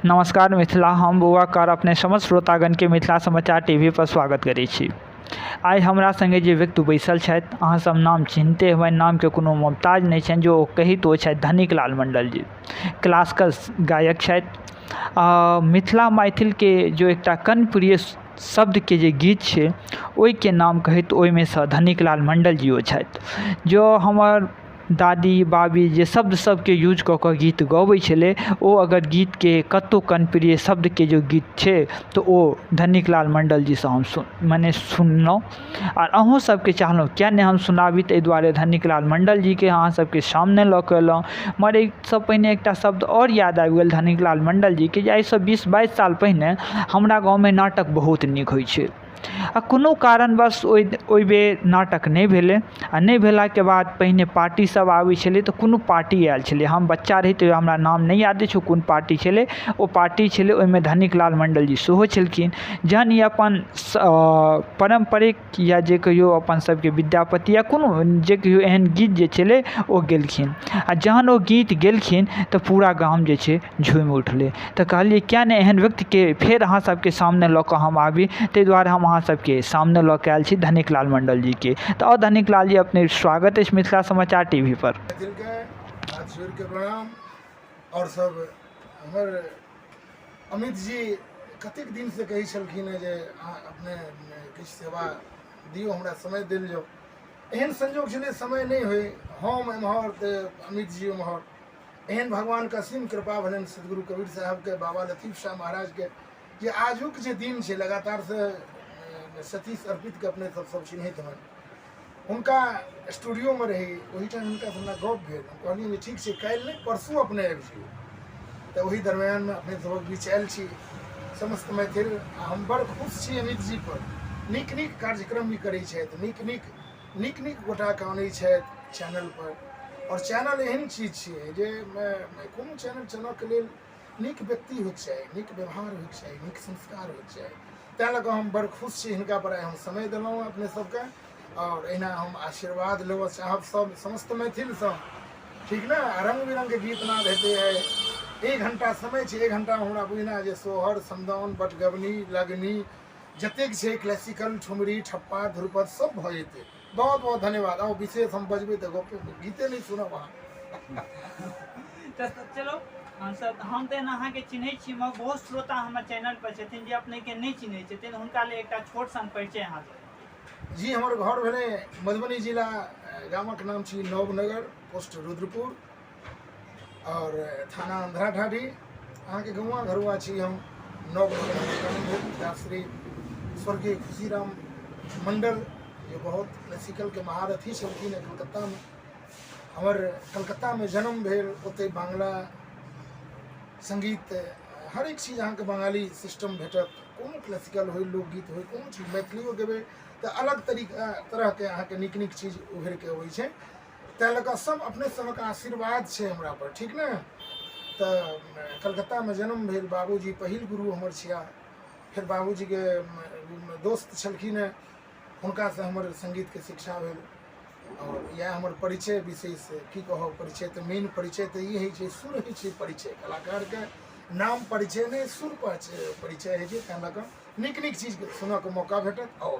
नमस्कार मिथिला, हम बौआ कार अपने समस्त श्रोतागणके मिथिला समाचार टीवी पर स्वागत करै छी। आइ हमरा संगे जे व्यक्ति बैसल छथि, अहाँ सब नाम चिन्हते हेबै, नामके कोनो मोहताज नहि छनि, जो कही तऽ ओ छथि धनिक लाल मण्डल जी, क्लासिकल गायक छथि। मिथिला मैथिलके जो एकटा कर्णप्रिय शब्दके जे गीत छै ओहिके नाम कहैत ओहिमे सँ धनिक लाल मण्डल जी ओ छथि। जो हमर दादी बाबी जे शब्द सबके यूज कऽ कऽ गीत गबै छलै, ओ अगर गीतके कतहु कर्णप्रिय शब्दके जे गीत छै तऽ ओ धनिक लाल मण्डल जीसँ हम मने सुनलहुँ आओर अहूँ सबके चाहलहुँ किआ नहि हम सुनाबी, ताहि दुआरे धनिक लाल मण्डल जीके अहाँ सबके सामने लऽ कऽ अयलहुँ। मगर एहिसँ पहिने एकटा शब्द आओर याद आबि गेल धनिक लाल मण्डल जीके, जे आइसँ 20-22 साल पहिने हमरा गाँवमे नाटक बहुत नीक होइ छै आ कोनो कारणवश ओहि बेर नाटक नहि भेलै आ नहि भेलाके बाद पहिने पार्टी सब आबै छलै तऽ कोनो पार्टी आयल छलै, हम बच्चा रही तैयो हमरा नाम नहि याद अछि ओ कोन पार्टी छलै, ओ पार्टी छलै ओहिमे धनिक लाल मण्डल जी सेहो छलखिन। जहन ई अपन पारम्परिक या जे कहियौ अपन सबके विद्यापति या कोनो जे कहियौ एहन गीत जे छलै ओ गेलखिन आ जहन ओ गीत गेलखिन तऽ पूरा गाम जे छै झूमि उठलै। तऽ कहलियै किआ नहि एहन व्यक्तिके फेर अहाँ सबके सामने लऽ कऽ हम आबी, ताहि दुआरे हम अहाँ सबके सामने लऽ कऽ आयल छी धनिक लाल मण्डल जीके। तऽ आउ धनिक लाल जी, अपने स्वागत अछि मिथिला समाचार टी वी पर। मैथिलके हाथ जोड़िके प्रणाम। आओर सब हमर अमित जी कतेक दिनसँ कहै छलखिन हेँ जे अहाँ अपने किछु सेवा दियौ, हमरा समय देल जाउ। एहन संजोग छलै समय नहि होइ, हम एम्हर तऽ अमित जी ओम्हर। एहन भगवानके असीम कृपा भेलनि सदगुरु कबीर साहबके, बाबा लतीफ शाह महाराजके, जे आजुक जे दिन छै लगातारसँ सतीश अर्पितके अपने सब सब चिन्हैत हन, हुनका स्टूडियोमे रही, ओहिठाम हुनकासँ हमरा गप भेल। हम कहलियनि जे ठीक छै, काल्हि नहि परसू अपने आबि जइयौ। तऽ ओहि दरमियानमे अपने सबक बीच आयल छी समस्त मैथिल। आ हम बड़ खुश छी अमित जी पर, नीक नीक कार्यक्रम भी करै छथि, नीक नीक नीक नीक गोटाके आनै छथि चैनलपर। आओर चैनल एहन चीज छियै जे कोनो चैनल चलऽके लेल नीक व्यक्ति होइके चाही, नीक व्यवहार होइके चाही, नीक संस्कार होइके चाही। तैँ लऽ कऽ हम बड़ खुश छी हिनका पर आइ हम समय देलहुँ अपने सबके। आओर एहिना हम आशीर्वाद लेबऽ चाहब सब समस्त मैथिलसँ, ठीक ने? आ रङ्ग बिरङ्गके गीत नाद हेतै आइ। एक घण्टा समय छै, एक घण्टामे हमरा बुझना जे सोहर, समदाउन, बटगबनी, लगनी जतेक छै क्लासिकल, ठुमरी, ठप्पा, ध्रुपद सब भऽ जेतै। बहुत बहुत धन्यवाद। आउ विशेष हम बजबै तऽ गपे गीते नहि सुनब अहाँ। तऽ चलो हमसब, हम तऽ एना अहाँके चिन्है छी, मगर बहुत श्रोता हमर चैनल पर छथिन जे अपनेके नहि चिन्है छथिन, हुनका लेल एकटा छोट सन परिचय अहाँ दऽ। जी, हमर घर भेलै मधुबनी जिला, गामक नाम छी नवनगर, पोस्ट रुद्रपुर और थाना अंधरा ढाढी। अहाँके गौआ घरुआ छी हम। नवनगर हमर जन्म भेल। पिताश्री स्वर्गीय खुशीराम मंडल जे बहुत क्लासिकलके महारथी छलखिन हेँ कलकत्तामे। हमर कलकत्तामे जन्म भेल, ओतहि बांग्ला सङ्गीत हर एक चीज अहाँके बंगाली सिस्टम भेटत। कोनो क्लासिकल होइ, लोकगीत होइ, कोनो चीज मैथिलियो गेबै तऽ अलग तरीका तरहके अहाँके नीक नीक चीज उभरिके अबै छै। ताहि लऽ कऽ सब अपने सबक आशीर्वाद छै हमरा पर, ठीक ने? तऽ कलकत्तामे जन्म भेल, बाबूजी पहिल गुरु हमर छिया। फेर बाबूजीके दोस्त छलखिन हेँ, हुनकासँ हमर सङ्गीतके शिक्षा भेल। आओर इएह हमर परिचय विशेष की कहब, परिचय तऽ मेन परिचय तऽ ई होइ छै, सुर होइ छै परिचय। कलाकारके नाम परिचय नहि, सुर परिचय होइ छै। ताहि लऽ कऽ नीक नीक चीज सुनऽके मौका भेटत। आउ।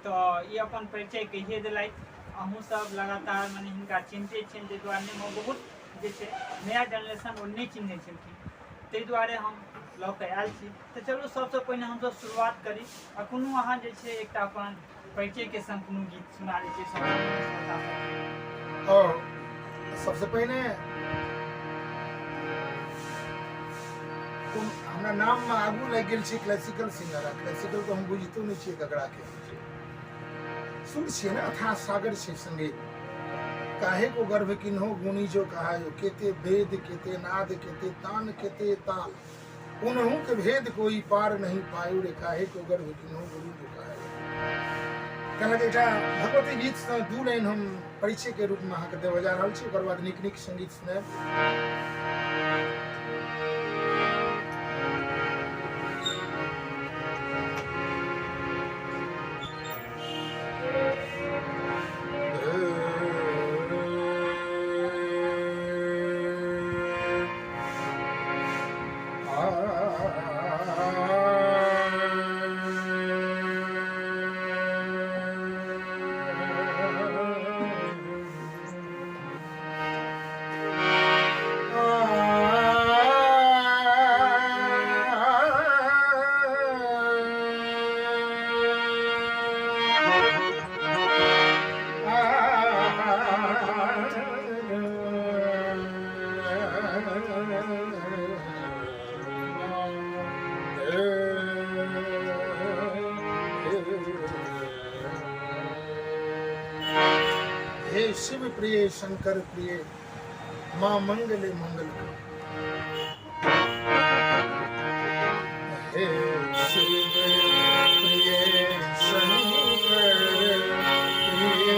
तऽ ई अपन परिचय कहिए देलथि। अहूँ सब लगातार मने हिनका चिन्हते छियनि, ताहि दुआरे नहि, बहुत जे छै नया जनरेशन ओ नहि चिन्है छलखिन, ताहि दुआरे हम लऽ कऽ आयल छी। तऽ चलू सबसँ पहिने हमसब शुरुआत करी आ कोनो अहाँ जे छै एकटा अपन परिचयके संग कोनो गीत सुना दै छियै सब श्रोता सबके। और सबसे पहिने हमरा नाममे आगू लागि गेल छै क्लासिकल सिंगर, आ क्लासिकल तऽ हम बुझितो नहि छियै ककरा के छै। सुर छियै ने, अथाह सागर छै संगीत। काहे को गर्भ किन्हो गुणी जो कहायो, केते वेद केते नाद केते तान केते ताल, उनहु के भेद कोई पार नहीं पायो रे, काहे को गर्भ किन्हो गुणी जो कहायो। कहलक एकटा भगवती गीतसँ दू लाइन हम परिचयके रूपमे अहाँके देबऽ जा रहल छी, ओकर बाद नीक नीक संगीत सुनायब। शिव प्रिय शंकर प्रिय माँ मंगले मंगल करू। हे शिव प्रिय शंकर प्रिय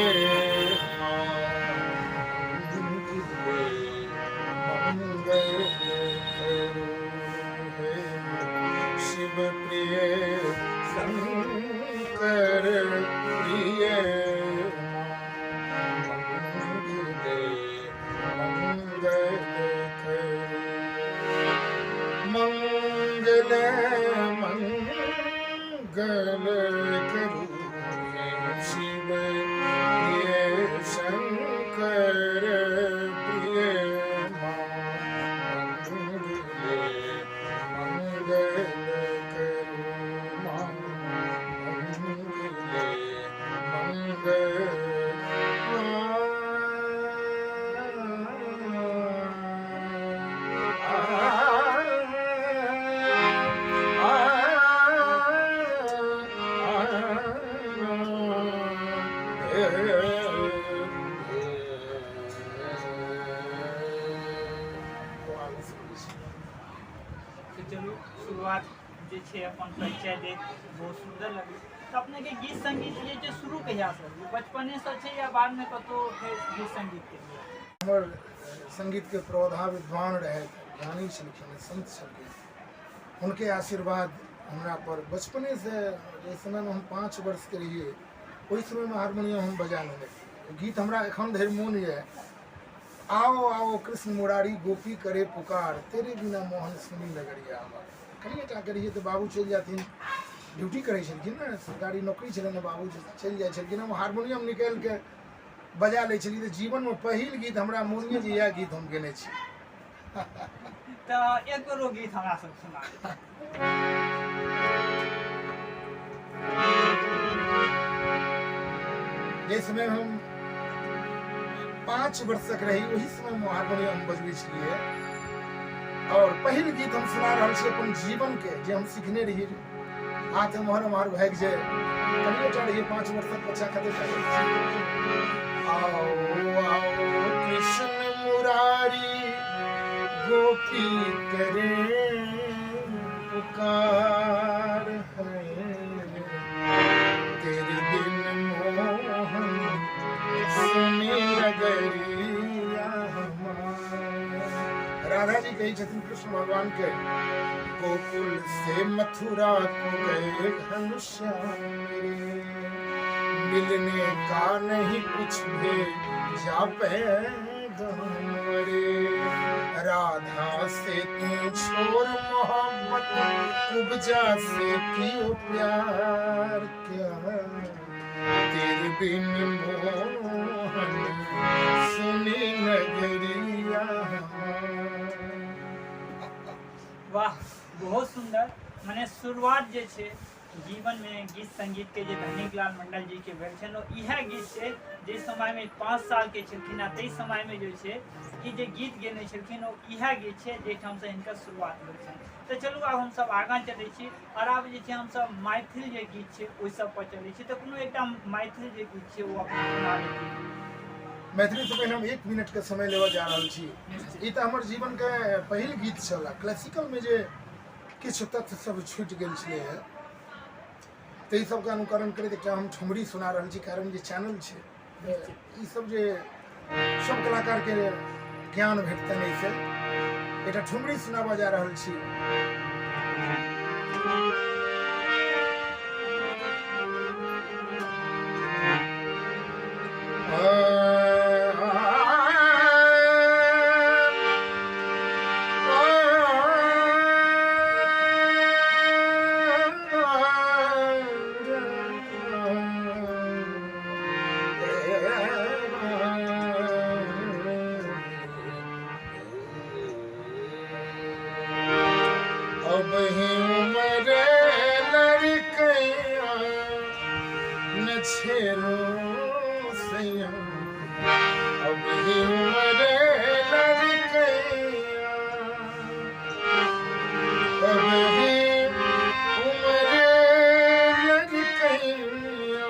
माँ मंगले मंगल करू। हे शिव प्रिय शंकर प्रिय मंगले मंगल करू। मंगल मंगल करू शिव प्रिय शंकर प्रिय मंगले मंगल करू। मंगले मंगल। तऽ चलू शुरुआत जे छै अपन परिचय दैत बहुत सुन्दर लगलै। तऽ अपनेके गीत संगीत जे छै शुरू कहियासँ भेल? बचपनेसँ छै या बादमे कतहु फेर गीत संगीत केलियै? हमर संगीतके प्रौढ़ा विद्वान रहथि, ज्ञानी छलखिन, संत छलखिन, हुनके आशीर्वाद हमरा पर बचपनेसँ। जाहि समयमे हम 5 वर्षके रहियै ओहि समयमे हारमोनियम हम बजा लेने रहियै। गीत हमरा एखन धरि मोन यऽ, आओ आओ कृष्ण मुरारी गोपी करे पुकार, तेरे बिना मोहन सुनी नगरिया हमर। कनिए टाके रहियै तऽ बाबू चलि जाथिन, ड्यूटी करै छलखिन ने, सरकारी नौकरी छलनि, बाबू चलि जाइ छलखिन, हम हारमोनियम निकालिके बजा लै छलियै। तऽ जीवनमे पहिल गीत हमरा मोन यऽ जे इएह गीत हम गेने छी। तऽ एक बेर ओ गीत हमरा सब सुना दिअ। जाहि समय हम 5 वर्षक रही ओहि समयमे हारमोनियम हम बजबै छलियै और पहिल गीत हम सुना रहल छी अपन जीवनके जे हम सीखने रहियै। हाथ एम्हर एम्हर भागि जाय, कनिए टा रहियै, 5 वर्षक बच्चा कते टा रहै। आओ आओ कृष्ण मुरारी गोपी करे पुकार है, तेरे बिन मोहन सुनी नगरिया हमार। राधा जी कहै छथिन कृष्ण भगवान के, गोकुल से मथुरा को गए घनश्याम रे, मिलने का नहीं कुछ भेजा पैगाम रे। राधा से तू छोड़ मोहब्बत, कुब्जा से क्यों प्यार क्या, तेरे बिन मोहन सुनी नगरिया हमार। वाह, बहुत सुन्दर। मने शुरुआत जे छै जीवनमे गीत संगीतके जे धनिक लाल मंडल जी के भेल छनि, ओ इएह गीत छै। जाहि समयमे 5 सालके छलखिन आ ताहि समयमे जे छै ई जे गीत गेने छलखिन ओ इएह गीत छै जाहिठामसँ हिनकर शुरुआत भेल छनि। तऽ चलू आब हमसब आगाँ चलै छी आओर आब जे छै हमसब मैथिल जे गीत छै ओहि सब पर चलै छी। तऽ कोनो एकटा मैथिल जे गीत छै ओ अपने सुना देतियै। मैथिली से पहिले हम 1 मिनट के समय लेबऽ जा रहल छी। ई तऽ हमर जीवन के पहिल गीत छल। क्लासिकल में जे किछु तथ्य सब छूटि गेल छलै हँ ताहि सबके अनुकरण करैत एकटा हम ठुमरी सुना रहल छी, कारण जे चैनल छै ई सब जे सब कलाकार के ज्ञान भेटतनि एहिसँ। एकटा ठुमरी सुनाबऽ जा रहल छी। अब ही उम्र लड़कैया न छेरो सैया, अब ही उम्र लड़कैया, अब ही उम्र लड़कैया,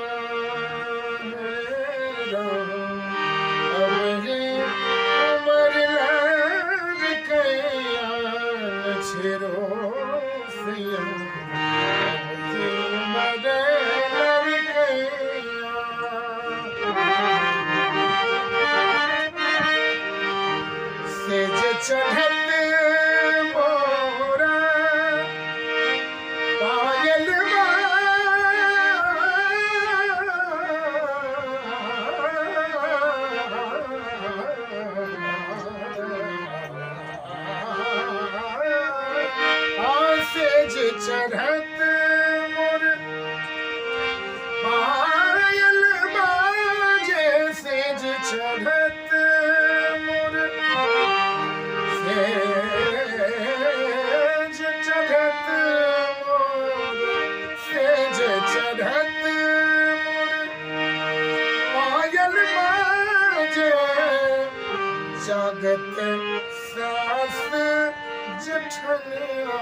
जेठनिया,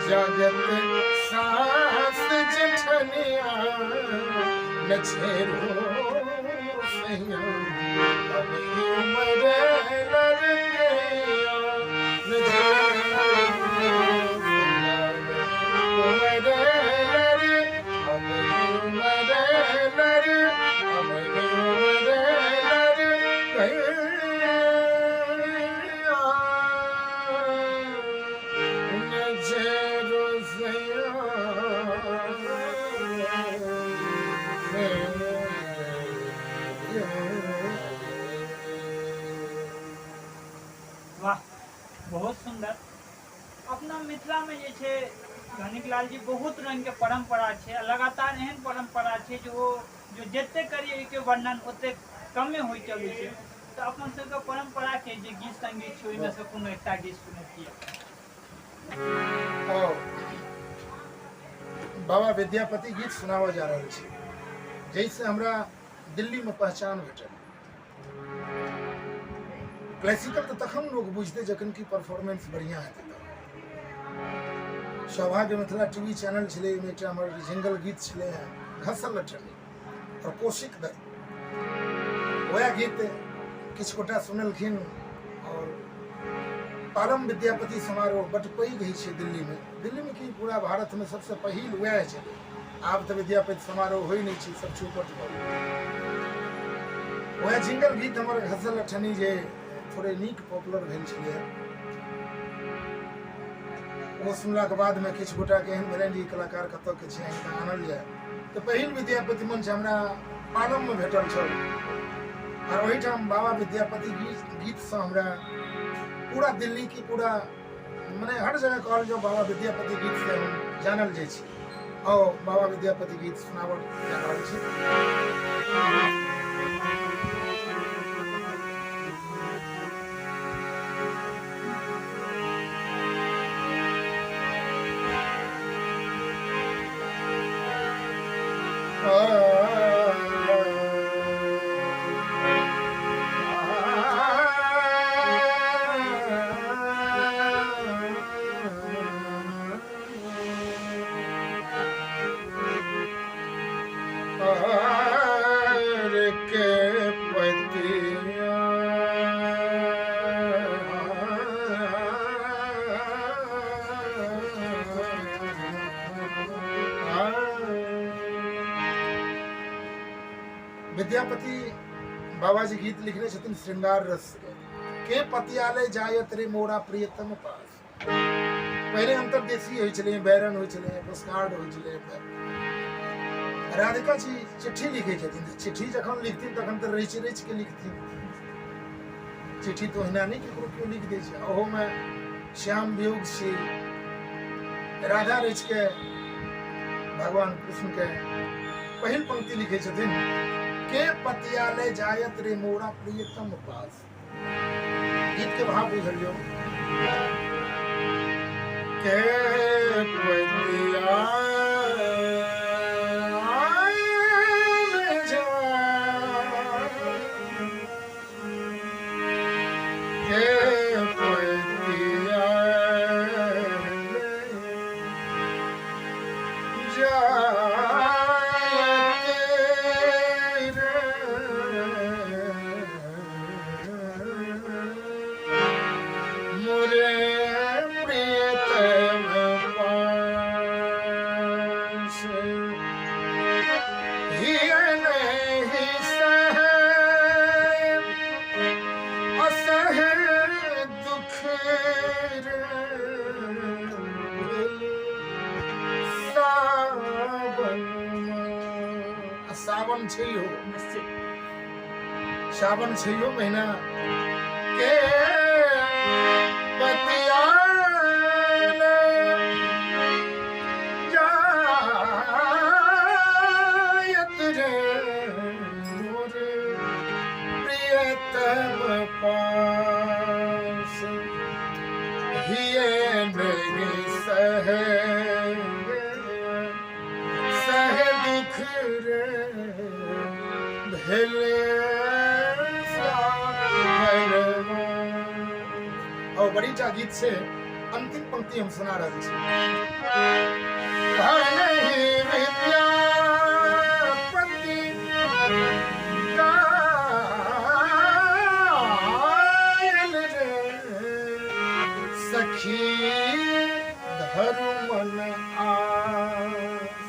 जगत सास जेठनिया, न छेड़ो सैया, अब उम्र लड़कैया, न छेड़ो सैया, उम्र लड़, अब उम्र लड़, अब उम्र लड़कैया, न छेड़ो सैया। वाह, बहुत सुन्दर। अपना मिथिलामे जे छै धनिक लाल जी, बहुत रंगके परम्परा छै आ लगातार एहन परम्परा छै जे ओ जो जते करिए ओहिके वर्णन ओते कमे होइ चलै छै। तऽ अपन सबके परम्पराके जे गीत संगीत छै ओहिमे से कोनो एकटा गीत सुनैतियै। बाबा विद्यापति गीत सुनाबऽ जा रहल छी, जाहिसँ हमरा दिल्लीमे पहचान भेटल। क्लासिकल तऽ तखन लोक बुझतै जखन कि परफॉर्मेंस बढ़िआँ हेतै। तऽ सौभाग्य मिथिला टीवी चैनल छलै, ओहिमे एकटा हमर जिंगल गीत छलै हेँ घसल लठनी आओर कोशिक दत्त, वएह गीत किछु गोटा सुनलखिन। आओर पालम विद्यापति समारोह बड्ड पैघ होइ छै दिल्लीमे, दिल्लीमे की पूरा भारतमे सबसँ पहिल वएह छलै। आब तऽ विद्यापति समारोह होइ नहि छै, सब चौपट भऽ गेल। वएह जिंगल गीत हमर घसल अठनी जे थोड़े नीक पॉपुलर भेल छलै, ओ सुनलाके बादमे किछु गोटाके एहन भेलनि जे ई कलाकार कतऽके छै, हिनका आनल जाय। तऽ पहिल विद्यापति मंच हमरा पालममे भेटल छल आर ओहिठाम बाबा विद्यापति गीतसँ हमरा पूरा दिल्ली की पूरा मने हर जगह कहल जाउ बाबा विद्यापति गीतसँ हम जानल जाइ छी। आओ बाबा विद्यापति गीत सुनाबऽ जा रहल छी। के पतिया विद्यापति बाबाजी गीत लिखने छथिन श्रृंगार रस के पतियाले जायत रे मोरा प्रियतम पास। पहिले अंतर्देशीय होइ छलै, बैरन होइ छलै, पोस्टकार्ड होइ छलै। राधिका जी चिट्ठी लिखै छथिन। चिट्ठी जखन लिखथिन तखन तऽ रचि रचि के लिखथिन। चिट्ठी तऽ ओहिना नहि ककरो केओ लिख दै छै। ओहोमे श्याम वियोग छी, राधा रचि के भगवान कृष्ण के पहिल पंक्ति लिखै छथिन, के पतियाले जायत रे मोरा प्रियतम पास। गीत के भाव बुझल जो के पतिया के पतिया मोरे प्रियतम पास, हिय नहीं सह असह दुख रे सावन। सावन छै हो निश्चित सावन छै हो महीना के पतिया जायत रे मोर प्रियतम पास, हिये नहीं सह सह दुख रे भेले। और बड़ीटा गीत छै। अंतिम पंक्ति हम सुना रहल छी। भनहि विद्यापति गायल रे सखी धरु मन आस।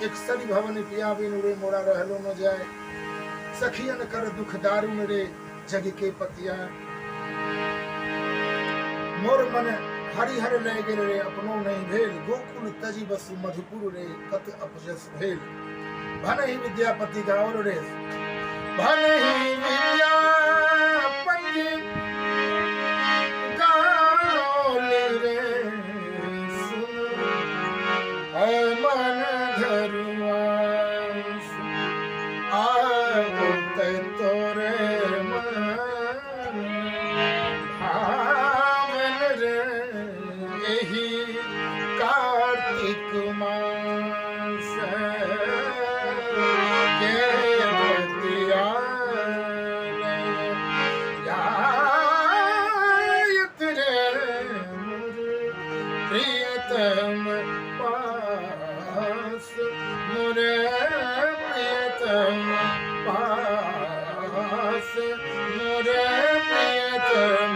एक सरी भवन पिया बिनु रे मोरा रहलो न जाय, सखियन कर दुख दारुण रे जग के पतिया। मोर मन हरिहर लय गेल रे अपनो नहीं भेल, गोकुल तजी बसु मधुपुर रे कत अपजस भेल। भनहि विद्यापति गाओल रे, भनहि विद्यापति गाओल रे सुन मन धरुआस, आबत तोरे मन भावन रे एही कार्तिक मास के बतिया जायत रे मोर प्रियतम पास, मोरे प्रियतम पास, मोरे प्रियतम